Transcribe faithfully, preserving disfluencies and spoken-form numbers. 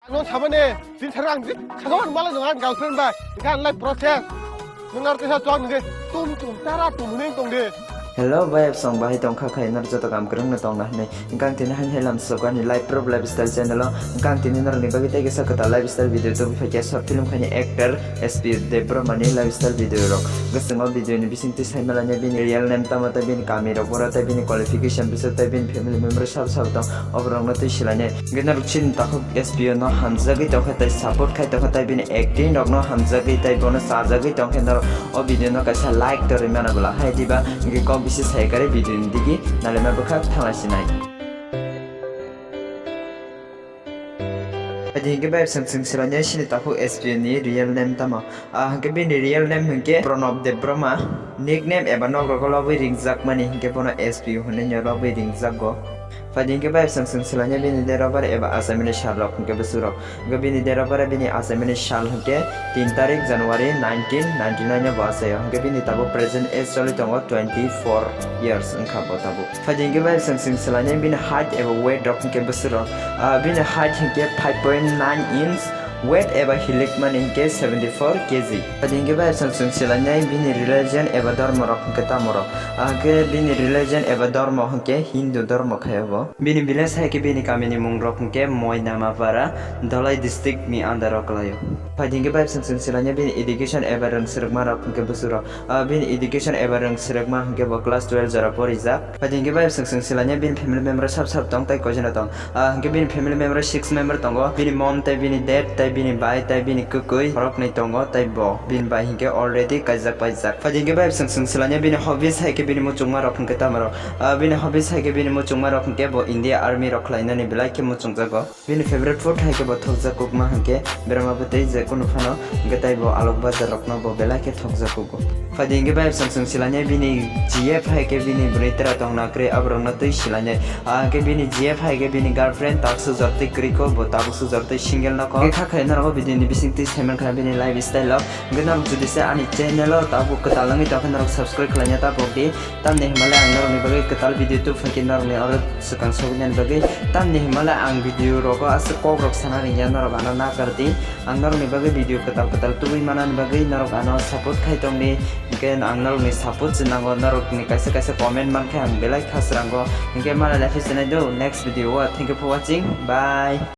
Nung sabani, tin sarang ang tin, sakao ang malai nung ang girlfriend bai, hingke ang lai process. Nung aro tesa chwng nung de, tum tum, tara tum hinui tong de. Hello, bai, absong bahai tongkha khai, nor joto kam kwrwng no tongna hinui. Hingke ang tini hain hai lam sokani Life Proof Lifestyle channel o. Hingke ang tini norokni bagwi tei kisa kwtal lifestyle video tubui phaikha, short film khaini actor S P Debbarma ni lifestyle video rok. Hingke chwng o video ni bisingtwi sai malainai bini real name tamo tei bini kami rok boro tei bini qualification bising tei bini family member sab sab tong, oborokno twi silainai. Hingke norok chini takhuk S P O no hamjagwi tongkha tei support khai tongkha tei bini acting rokno hamjagwi tei bono chajagwi tongkhe norok o video no kaisa like torwi mana bwla hai diba hingke kok bisi sai kare video ni digi nalema bwkhak thangla sinai. Adi hingke bai swng swng silainai sini takhuk S P O ni real name tamo? Ah, hingke bini real name hingke Pranab Debbarma. Nickname eba nok rogo lobwi ringjak mani hingke bono S P O hinui no lobwi ringjak go. Phaidi hingke bai swng swng silainai bini date of birth eba achaimani sal rok hingke bwswk rok. Hingke bini date of birth bini achaimani sal hingke tin tarik January nineteen ninety nine o bo achaio. Hingke bini tabuk present age choli tongo twenty four years wngkha bo tabuk. Phaidi hingke bai swng swng silainai bini height eba weight rok hingke bwswk rok. Ah, bini height hingke five point nine inch, weight eba hilik mani hingke seventy four K G. Phaidi hingke bai swng swng silainai bini religion eba dhormo rok hingke tamo rok. Ah, hingke bini religion eba dhormo hingke Hindu dhormo khai bo. Bini village hai khe bini kamini mung rok hwnkhe Moinamapara, Dhalai district ni under o kwlaio. Phaidi hwnkhe bai swng swng silainai bini education eba rwng swrwngma rok hwnkhe bwswk rok. Ah, bini education eba rwng swrwngma hwnkhe bo class twelve jora porijak. Phaidi hwnkhe bai swng swng silainai bini family member sab sab tong tei koijana tong. Ah, hwnkhe bini family member six member tongo. Bini mom tei bini dad tei bini bai tei bini kwkwi borok nwi tongo tei bo bini bai hwnkhe already kaijak paijak. Phaidi hwnkhe bai swng swng silainai bini hobbies hai khe bini muchungma rok hwnkhe tamo rok. Ah, bini hobbies hai khe bini muchungma rok hwnkhe bo India Army rok khlainani belai khe muchungjago. Bini favorite food hai khe bo thokjak kukma hwnkhe berma bwtwi je kunu phano hwnkhe tei bo alok bajar rokno bo belai khe thokjak kugo. Phaidi hwnkhe bai swng swng silainai bini G F hai khe bini bwrwi tera tongna kwrwi aborokno twi silainai. Ah, hwnkhe bini G F hai khe bini girlfriend tabukso jortwi kwrwi kho bo tabukso jortwi single no kho. Hwnkhe kha khe norok o video ni bisingtwi saiman khna bini lifestyle o. Hwnkhe norok jodi se ani channel o tabuk kwtal wngwi tongkhe norok subscribe khlaina tabuk di. Tamni hwnba le ang norokni bagwi kwtal video tubui phaikhe norokni oro swkang sogwinani bagwi. Tamni hwnba le ang video rogo aswk kok rok sana ringya, norok ano nakar di. Ang norokni bagwi video kwtal kwtal tubui manani bagwi norok ano support khai tongdi. Hwnkhe ang norokni support se nango, norokni kaisa kaisa comment mankhe ang belai kha srango. Hwnkhe malai lai phi sinai do next video o. Thank you for watching. Bye.